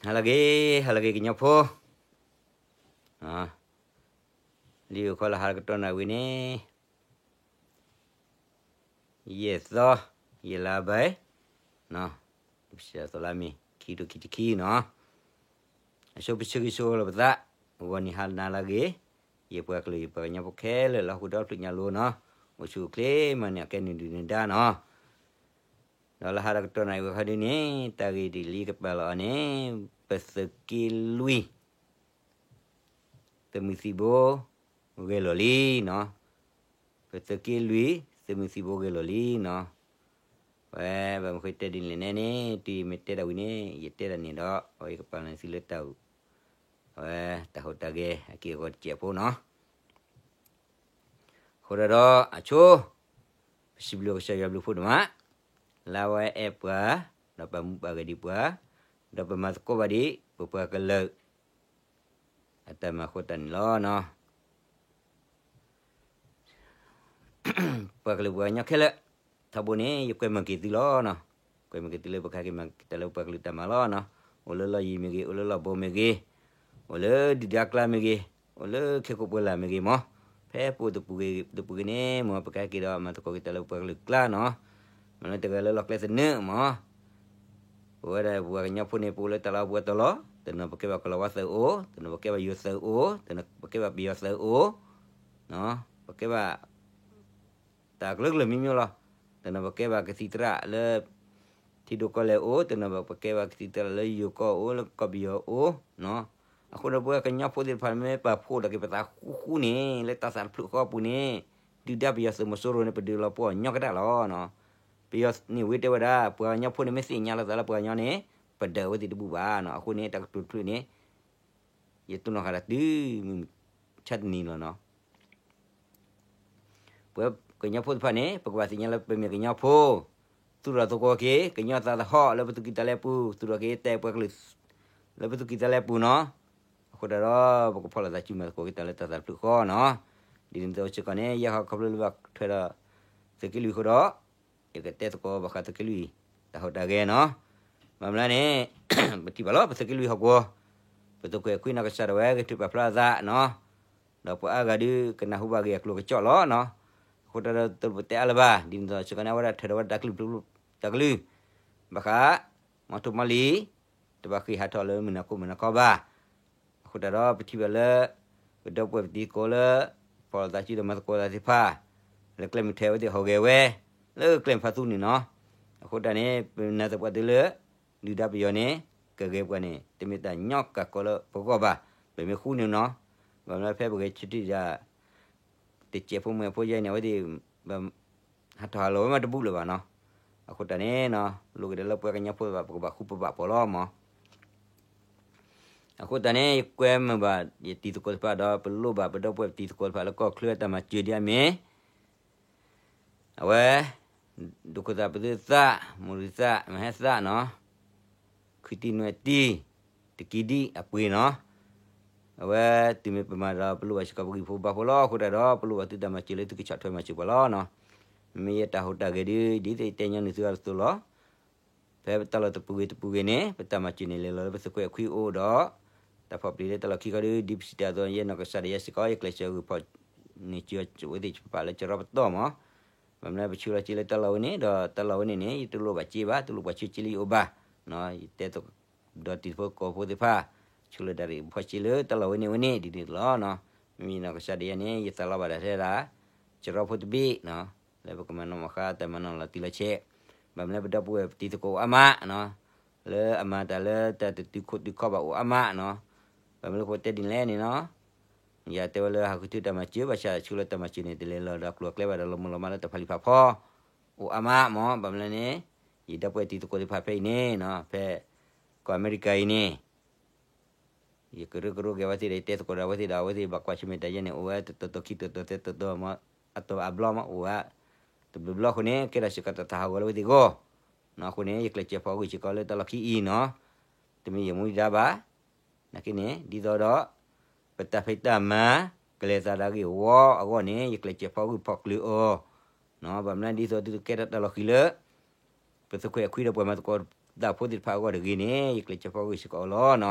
ဟါလၢအဂ့ၤ, ဟါလၢအဂ့ၤကညီဖိ, လံာ်အိၣ်ခီလၢဟါလၢကတီၢ်နၣ်ရံၣ်ဝံၤန့ၣ်, ယဲၢ်သီ, ယဲၢ်လါဘၢၣ်, ပစံးသီလါမ့ၤ ခံကထိခံဆံခံနီၤ, အဆိပဆၢဂ့ၤဆၢဝါလီၤပသး, ဂီၤနံၤဟါနၤလၢအဂ့ၤ, ယပှၤကလုာ်ယပှၤကညီဖိခဲလၢာ်လၢဟီၣ်ခိၣ်ဒီဖျၢၣ်ညါလိၤနီၤ, အိၣ်ဆူၣ်အိၣ်ချ့မၤန့ၢ်အကဲနုာ်ဒုၣ်နုာ်ဒါနီၤ ဒီးလၢဟါဒီးကတီၢ်နၣ်ရံၣ်ဝဲခီဒုန့ၣ် တၢ်ဂ့ၢ်ဒ်လံကပာ်လီၤအီၤန့ၣ်, ပသုးက့လွံၢ်, သုးမုၢ်သံၣ်ဘိ, ဂဲၤလီၤလံနီၤ, ပသုးက့လွံၢ်သုးမုၢ်သံၣ်ဘိဂဲၤလီၤလံနီၤ, ဝဲဘၣ်မနုၤဃိတဲဒ်လဲၣ်န့ၣ်န့ၣ် တုၤမ့ၢ်တဲဒၣ်ဝံၤန့ၣ် ယတဲဒၣ်န့ၣ်ဒီး အဝဲယကပာ်လီၤန့ၢ်သုလၢတၢ်, အဝဲတၢ်ဟူးတၢ်ဂဲၤအက့ၢ်အဂီၤတစဲးဖိနီၤ အဃိဒၣ်ဒီးအဆိ, ပစံးဘျုးကစၢ်ယွၤဘျုးဖှိၣ်ဒိၣ်မး, လၢအဝဲအဲၣ်ပှၤ, ဒီးပာ်မူပာ်ဂဲၤဒံးပှၤ, ဒီးပမၤသကိးဘၣ်ဒံး ပပှၤကလုာ်, အတၢ်မၤအဃိသတးန့ၣ်လီၤနီၤ ပှၤကလုာ်ပှၤကညီခဲလၢာ်, ထီဘိန့ၣ် ယကွဲမုာ်က့ၤသုလီၤနီၤ, ကွဲမုာ်က့ၤသုလၢပကဟဲက့ၤမၤက့ၤတၢ်လၢပှၤကလုာ်တၢ်မၤလီၤနီၤ, အိၣ်လၢလီၢ်ယံၤမ့ၢ်ဂ့ၤ, အိၣ်လၢလီၢ်ဘိမ့ၢ်ဂ့ၤ, အိၣ်လၢဒုၣ်ဒါကျါမ့ၢ်ဂ့ၤ, အိၣ်လၢခ့ခိၣ်ပှၢ်လၢ်မ့ၢ်ဂ့ၤမး, ဖဲပအိၣ်တပူၤဂ့ၤတပူၤဂ့ၤန့ၣ် မ်ပကဟဲက့ၤဒီးမၤသကိးက့ၤတၢ်လၢပှၤကလုာ်ကျါနီၤ, မ့ၢ်လၢတဂၤလၢလီၢ်ကျဲသနၢၣ်မး ပဝဲဒၣ်ပှၤကညီဖိန့ၣ် ပအိၣ်လၢတၢ်လီၢ်ပှဲၤတီၤလီၤ, တနီၤပကဲဘၣ်ကလီၤဝါသုးအိၣ်, တနီၤပကဲဘၣ်ယိၤသုးအိၣ်, တနီၤပကဲဘၣ်ပယီၤသုးအိၣ်, ပကဲဘၣ် တၢ်ကလုာ်ကလုာ်မံၤမံၤလီၤ, တနီၤပကဲဘၣ်ကသံၣ်သရၣ်လၢ ထံဒိၣ်ကီၢ်လဲၢ်အိၣ်, တနီၤပကဲဘၣ်ကသံၣ်သရၣ်လၢယိၤကီၢ်အိၣ်, လၢကီၢ်ပယီၤအိၣ်, အဃိဒီးပဝဲကညီဖိသ့ၣ်တဖၣ် မ့ၢ်ပာ်ဖှိၣ်ဒီးက့ၤပသးဃူဃူန့ၣ် လၢတၢ်သးတဖျၢၣ်ဃီအပူၤန့ၣ်, ဒုၣ်ဒါပယီၤသုးမီၤစိရိၤန့ၣ် ပဒုးလီၤပှီၢ်ညီကဒၣ်လီၤ. ပယီၤန့ၣ်ဝဲတဲဝဲဒၣ် ပှၤကညီဖိန့ၣ်မ့ၢ်သ့ၣ်ညါလီၤသးလၢပှၤကညီန့ၣ် ပဒၢးအဝဲသ့ၣ်တဘူၣ်ဘၣ်နီၤ, အဃိန့ၣ် တၢ်ကတိၤတဖျၢၣ်န့ၣ် ယတိၢ်နီၣ်ဃာ်ဒီးတုၤမုၢ်ဆါတနံၤလီၤနီၤ. ပဝဲကညီဖိသ့ၣ်တဖၣ်န့ၣ် ပကဘၣ်သ့ၣ်ညါလၢပမ့ၢ်ကညီဖိ, သူၣ်ထီၣ်သကိးက့ၤ ကညီသးသဟီၣ်လၢပသူၣ်ကံၢ်သးလဲပူၤ, သူၣ်ထီၣ်က့ၤတၢ်အဲၣ်ပှၤကလုာ် လၢပသူၣ်ကံၢ်သးလဲပူၤနီၤ. အဃိတၢ်ဒီး ပကဖီၣ်လိာ်သးစုမၤသကိးက့ၤတၢ်လၢတၢ်သးတဖျၢၣ်ဃီနီၤ. ဒ်န့ၣ်အသိးစ့ၢ်ကီးန့ၣ် ယဲၢ်ဟီၣ်ခီဖျိလၢဘၣ်ထွဲဒီး သုးက့လွံၢ်အဃိဒီး ယကတဲသကိးဘၣ်ဃးသုးက့လွံၢ် တၢ်ဟူးတၢ်ဂဲၤနီၤ. ဘၣ်မနုၤလဲၣ်န့ၣ် ပထံၣ်ဘၣ်လီၤ ပသုးက့လွံၢ်ဟီၣ်ကဝီၤ ပသုးခွဲးခွံနီၢ်ကစၢ်ဒၣ်ဝဲ ဂဲၤထၢၣ်ပာ်ဖျါအသးနီၤ. ဒီးပှၤအါဂၤဒုးကနၢ်ဟူဘၣ်ဂ့ၢ်အကျိၤကစီၣ်လီၤနီၤ. အဃိတၢ်ဒီးတလိၣ်ပတဲအါလၢၤဘၣ်, ဒ်န့ၣ်အသိးစ့ၢ်ကီးန့ၣ် အဝဲဒၣ်ထွဲဒီးဝဲတၢ်ကလုၢ် တၢ်ကလုၢ် ဘၣ်ဃး မီထိၣ်မီလံၤ တဘၣ်ဃ့ၢ်ဟးထီၣ်လၢမုၢ်နၤခိၣ်မုၢ်နၤခီဘၣ်. အဃိတၢ်ဒီးပထံၣ်ဘၣ်လၢ ပဒီပုၢ်ဝဲၢ်ပတံၤသကိးလၢ ဖီၣ်လိာ်သးစုဒီးမၤသကိးသးသ့ၣ်တဖၣ် လၢကျဲမုၢ်ထဲအဝဲသ့ၣ်ဟီၣ်ဂဲၤဝဲ လၢကျဲမုၢ်ဖးသူန့ၣ်နီၤ. အဃိတၢ်န့ၣ် ပနာ်သပှၢ်တၢၢ်လၢ ဒုၣ်ဒါပယီၤန့ၣ် ကဂဲၤပှၤန့ၣ် တမ့ၢ်တၢ်ညီကၢ်ကီလၢပဂီၢ်ဘၣ်. ပမ့ၢ်ဃူန့ၣ်နီၤ, ဘၣ်မနုၤဖဲပဂဲၤဆၢထၢၣ်ဒၣ် တစဲးဖိမှဲအဖိယဲၢ်န့ၣ် အဝဲသ့ၣ် ဟးထီၣ်ဟးလီၤဝဲမးတဘူၣ်လၢၤဘၣ်နီၤ. အဃိတၢ်န့ၣ် လိၣ်က့ၤဒီးလၢပှၤကညီဖိဘၣ် ပကဘၣ်ဃူပဘၣ်ဖိးလီၤမး. အဃိတၢ်န့ၣ် ယကွဲမုာ်ဘၣ်ယတံၤသကိးတဖၣ်ဒီး ပလိၣ်ဘၣ်ပဒီပုၢ်ဝဲၢ်ပတံၤသကိးတဖၣ်လၢကီၢ်ချၢအတၢ်မၤစၢၤဒ်အမ့ၢ် အဝဲ ဒိၣ်ခိၣ်သၣ်ပသၢသၣ်, မိၢ်ရံသၣ်, မဟဲသၣ်နီၤ, ခွံတံၢ်နွံတံၢ်, တကံဒံၣ်အပှ့ၤနီၤ. အဝဲတုၤမ့ၢ်ပမၤဒီး ပလိၣ်ဘၣ်စ့ၢ်ကီးပဂံၢ်ဖိဘါဖိလီၤ. အဃိတၢ်ဒီး ပလိၣ်ဘၣ်သုတၢ်မၤစၢၤလၢသုကဆီၣ်ထွဲမၤစၢၤပှၤလီၤနီၤ. မ့မ့ၢ်ယတၢ်ဟူးတၢ်ဂဲၤဒုး ဒ်သိးယတဲညီနုၢ်သုအသိးလီၤ. ဖဲပတၢ်လီၢ်တပူၤဂ့ၤတပူၤဂ့ၤန့ၣ် ပတၢ်မၤစၢၤန့ၣ် လဲၤလီၤလၢပသုးခွဲးခွံအိၣ်ဒီး တၢ်ဖီၣ်ပျံၤလၢတၢ်လီၢ်ခံခီဒုး ဒ်ပစံးတၢ်အသိး ယဲနီၢ်ကစၢ်ဒၣ်ယဲစ့ၢ်ကီး ယကျဲးစၢးဂုာ်ဖီၣ်န့ၢ်စၢၤဝဲသ့ၣ်တဖၣ်လၢစရီပတီၢ်မး. ဘၣ်မနုၤပဆှၢလီၤစ့လၢတၢ်လီၢ်ဝဲန့ၣ် ဒီးတၢ်လီၢ်ဝဲန့ၣ်န့ၣ် ယတလိၣ်ဘၣ်စ့ဘၣ်, တလိၣ်ပှၤဆှၢစ့လၢယအိၣ်ဘၣ်. ယတဲဒီးတံၤသကိးဖိသ့ၣ်တဖၣ် ဆှၢလီၤတၢ်ရ့ၣ်ဖီၣ်စ့လၢတၢ်လီၢ်ဝဲန့ၣ်ဝဲန့ၣ် ဒ်န့ၣ်လီၤ. မ့မ့ၢ်နီၢ်ကစၢ်ဒၣ်ယဲန့ၣ် ယသးလီဘၣ်ဒၣ်ထဲဒၣ် စရီဖိတဘ့ၣ် လၢပကမၤနီၣ်မၤဃါတၢ်မၤနီၣ်လီၤတံၢ်လီၤဆဲး, ဘၣ်မနုၤလၢပဒီပုၢ်ဝဲၢ်ပတံၤသကိးအိၣ်အါမး, လၢအမၤတၢ်လၢတၢ်တတုၤခိၣ်တုၤခီဘၣ်အိၣ်အါမးနီၤ, ဘၣ်မနုၤလၢပတဲဒ်န့ၣ်လဲၣ်န့ၣ်နီၤ, ယတဲဝဲလၢဟးဃုထၢတၢ်မၤစၢၤ ဘၣ်ဆၣ်ဆှၢလီၤတၢ်မၤစၢၤန့ၣ် တလဲၤလီၤဒီးကျိၤအကျဲဘၣ်ဒီးလီၤမုၢ်လီၤမးလၢတၢ်ဖးလံာ်ဖးဖီ အိၣ်အါမးမး, ဘၣ်မနုၤလဲၣ်န့ၣ်, ယဒီပုၢ်ဝဲၢ်တံၤသကိးသ့ၣ်တဖၣ်ဖဲအံၤန့ၣ်နီၤ, ဖဲ ကီၢ်အမဲရကၤအံၤန့ၣ် ယကရၢကရိက့ၤအဝဲသ့ၣ်ဒီး ယတဲသကိးဒီးအဝဲသ့ၣ်ဒီး အဝဲသ့ၣ်ဘၣ်ကွၢ်ဆၢၣ်မဲာ်တၢ်ယဲၢ်န့ၣ် အိၣ်ဝဲတတီၤတီၤခံတီၤတီၤသၢတီၤတီၤမး, အတီၤအဘျီမးအိၣ်ဝဲ, တဘျီဘျီအဃိန့ၣ် ကဲထီၣ်စ့ၢ်ကီးတၢ်ဟးဂီၤလၢအဝဲသ့ၣ်အဂီၢ်, အဃိန့ၣ် ယကျဲးစၢးဖီၣ်ဂုာ်စ့ၢ်ကီးလၢတၢ်လီၢ်ခံအံၤနီၤ, တမ့ၢ်ယမူဒါဘၣ်, နာ်က့န့ၣ် ဒ်သိးဒီး ပတၢ်ဖံးတၢ်မၤ ကလဲၤသးဒၣ်ဂ့ၢ်ဝီအဂီၢ်န့ၣ် ယကျဲးစၢးဖီၣ်ဂုာ်ဖီၣ်ကျၢၤအီၤ, ဘၣ်မနုၤဒ်သိးသုတကဲထီၣ်တၢ်လီၢ်ခံလၢ ပသုးခွဲးခွံဒီးပှၤမၤသကိး သးဖိသ့ၣ်တဖၣ်အဂီၢ်တဂ့ၤန့ၣ် ယကျဲးစၢးဖီဂ့ၤစ့ၢ်ကီးအီၤလီၤနီၤ.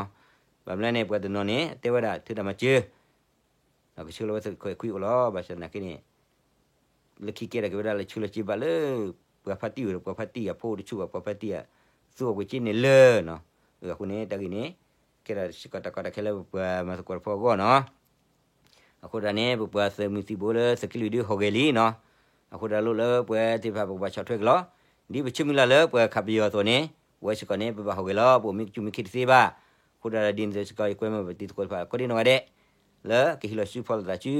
ဘၣ်မနုၤလဲၣ်န့ၣ် ပှၤတနီၤန့ၣ် တဲဝဲဒၣ် ထုးတၢ်မၤစၢၤ ကဆှၢလီၤဝဲသုးခိၣ်အဲၣ်ခွံအိၣ်လီၤ. ဘၣ်ဆၣ်သနာ်က့န့ၣ် လၢခံကဲထီၣ်က့ၤဝဲဒၣ်လၢဆူလီၤစ့ဘၣ်လၢ ပှၤဖါတံၢ်အိၣ်ဒီး ပှၤဖါတံၢ်အဖိတဆူၣ်ဘၣ် ပှၤဖါတံၢ်အသူအီၤကွံာ်က့န့ၣ်လၢနီၤ. အဃိန့ၣ် တၢ်ဂ့ၢ်န့ၣ် ကဲထီၣ်စ့ၢ်ကီးတၢ်ကီတၢ်ခဲလၢပပှၤမၤသကိးတၢ်ဖိအဂီၢ်နီၤ. အဃိဒၣ်န့ၣ် ပပှၤသုးမုၢ်သံၣ်ဘိလၢသုးက့လွံၢ်ဒုးဟီၣ်ဂဲၤလံနီၤ. အဃိဒၣ်လိၣ်လၢပဝဲသ့ၣ်တဖၣ်ပကဘၣ်ဆီၣ်ထွဲက့ၤလီၤ. ဒ်ပဆၢမုၢ်လၢ်လၢပှၤခးပယီၤအသိးန့ၣ် ပဝဲစ့ၢ်ကီးန့ၣ် ပဘၣ်ဟီၣ်ဂဲၤလီၤ. ပအိၣ်မ့ၢ်ကစူၢ်မ့ၢ်ခ့တသ့ဘၣ်. အဃိဒၣ်ဒ်န့ၣ်စ့ၢ်ကီး ယကွဲမုာ်ပတံၤသကိးတဖၣ် ကိးဒံနီၢ်ဂၤဒဲး လၢကဟ့ၣ်လီၤဆူဖီၣ်လိာ်သးစု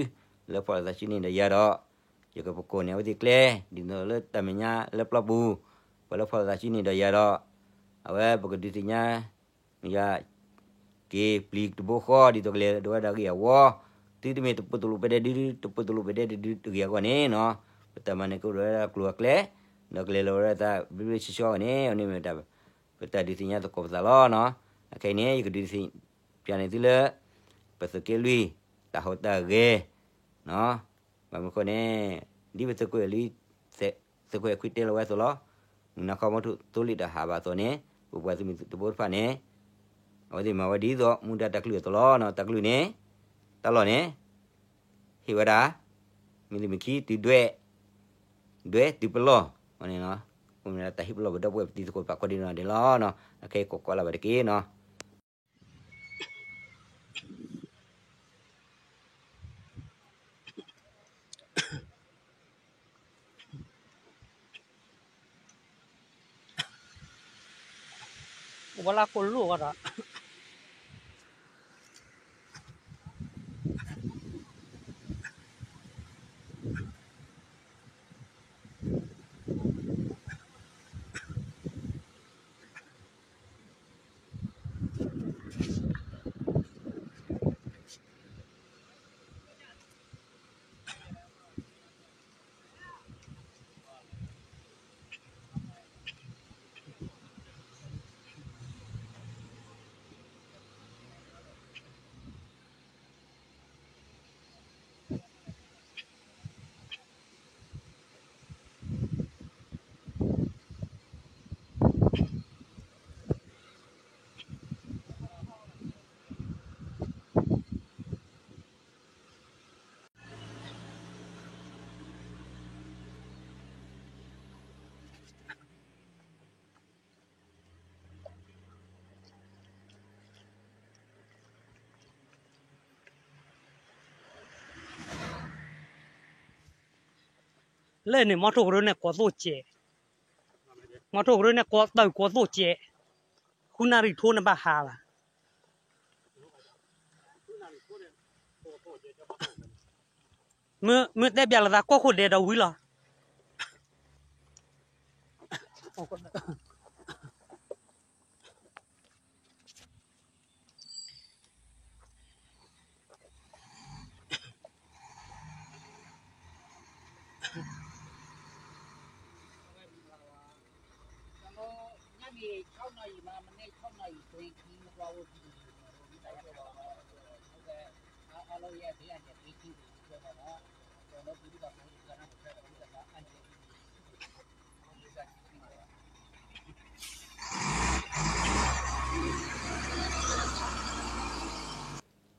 လၢဖီၣ်လိာ်သးစုန့ၣ်ဒီးယၤဒီး ယကပကိးန့ၢ်အဝဲသ့ၣ်ကျဲ ဒ်သိးလၢတၢ်မဲာ်ညါလၢပျီပူၤ ပှၤလၢဖီၣ်လိာ်သးစုန့ၣ်ဒီးယၤဒီး အဝဲပကဒုးသ့ၣ်ညါ ယၤ က့ၤပျံၤတဘိဃီ ဒ်သိးကလဲၤဒိးဝဲဒၣ်ဂ့ၢ်အဝီ သုတမ့ၢ်တပိာ်တလိာ်ပဲဒဲဒု တပိာ်တလိာ်ပဲဒဲဒုတဂ့ၤအဂီၢ်န့ၣ်နီၤ ပတၢ်မၤန့ၢ်ကအိၣ်ဒီးဝဲဒၣ်ကျိၤအကျဲ ဒီးကလဲၤလီၤဝဲဒၣ်သးဘျ့ဘျ့ဆှီဆှီအဂီၢ်န့ၣ် အန့ၣ်မ့ၢ်ဝဲဒၣ် ပတၢ်ဒုးသ့ၣ်ညါသကိးပသးလီၤနီၤ. အခဲအံၤန့ၣ် ယကဒုးသ့ၣ်ညါန့ၢ်သုလၢ ပသုးက့လွံၢ် တၢ်ဟီၣ်တၢ်ဂဲၤ ဘၣ်မနုၤအဃိန့ၣ် ဒ်ပသုးခိၣ်အဲၣ်လွံၢ် သုးခိၣ်အဲၣ်ခွံတဲလီၤဝဲအသိးလီၤ. မုၢ်နၤခီမီထိၣ်သိလ့ၣ်တၢ်ဟးဘၣ်အသိးန့ၣ် ပပှၤသုးမုၢ်သံၣ်ဘိတဖၣ်န့ၣ် အဝဲသ့ၣ်မၤဝဲဒ်သိးမူဒါတၢ်ကလုၢ်အသိးလီၤ. တၢ်ကလုၢ်န့ၣ် တၢ်လီၢ်န့ၣ် ဟ့ၣ်ဝဲဒၣ် မ့ၢ်သုးမ့ၢ်ခံ တုၤဒွဲၣ် ဒွဲၣ်တုၤပလီၢ်န့ၣ် အိၣ်မ့ၢ်ဒၣ်တၢ်ဟ့ၣ်ပလီၢ်ပဒီပုၢ်ဝဲၢ်ပတံၤသကိးတဖၣ်ကိးဒံနီၢ်ဒဲးလီၤ. အခဲအံၤကိးကိးလၢ်ဘၣ်တက့ၢ်နီၤ. ဝဲလၢကိၣ်လိၣ်ဝဲဒီး လၢန့ၣ် မီထိၣ်ကရၢန့ၣ် ကိးသိၣ်စဲး, မီထိၣ်ကရၢန့ၣ် ကိးတၢ်ကိးသိၣ်စဲး, ဃုနၣ်ရံၣ်ထိန့ၣ်ဘၣ်ဟါလီၤ. မ့ၢ်တဲပျးလိာ်သးကိၢ်ခိၣ်ဒဲးဒီးဝံၤလီၤ.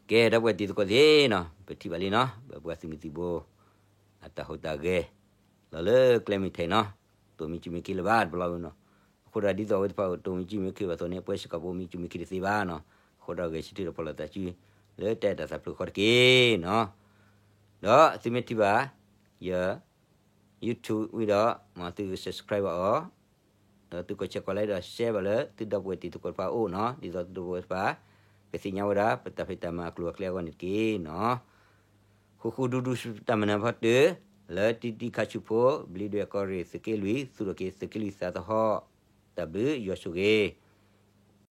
ကဲ ဒီပုၢ်ဝဲၢ်တံၤသကိးသ့ၣ်နီၤ, ပထံၣ်ဘၣ်လံနီၤ, ပပှၤသုးမုၢ်သံၣ်ဘိ အတၢ်ဟူးတၢ်ဂဲၤ လီၤလၢကျဲမုၢ်ထဲနီၤ, တအိၣ်မံစူၢ်မံခ့လၢၤဘၣ်တဘျီနီၤ. အဃိဒီးဒ်သိးအဝဲသ့ၣ်တဖၣ်တအိၣ်မံစူၢ်မံခ့ဘၣ်အသိးန့ၣ် ပဝဲစ့ၢ်ကီးပအိၣ်မံစူၢ်မံခ့တသ့ဘၣ်နီၤ. အဃိဒီးဂဲၤဆၢထၢၣ်ဒီးဖီၣ်လိာ်သးစု လၢတၢ်အဲၣ်တၢ်သးဖျိးဃီတက့ၢ်နီၤ. ဒီးသုမ့ၢ်ထံၣ်ဘၣ် ယ YouTube ဝံၤဒီး မ်သုက subscribe ဘၣ်အီၤ, ဒီးသုက share ကီး like ဒီး share ဘၣ်လၢသုဒီပုၢ်ဝဲၢ်တံၤသကိးတဖၣ်အအိၣ်နီၤ, ဒ်သိးသုဒီပုၢ်ဝဲၢ်တဖၣ် ကသ့ၣ်ညါဝဲဒၣ် ပတၢ်ဖံးတၢ်မၤအကျိၤအကျဲအဂီၢ်န့ၣ်တက့ၢ်နီၤ. ဃူဃူဒူဒူဆူတၢ်မၤနၢၤဖီတၢၢ် လၢတံတံခါဆူဖိ ဘျံးဒွဲၣ်ကီၢ်ရ့ၣ်သုးက့လွံၢ် သူၣ်ထီၣ်က့ၤသုးက့လွံၢ်သးသဟီၣ်, တၢ်ဘျုးယွၤဆိၣ်ဂ့ၤ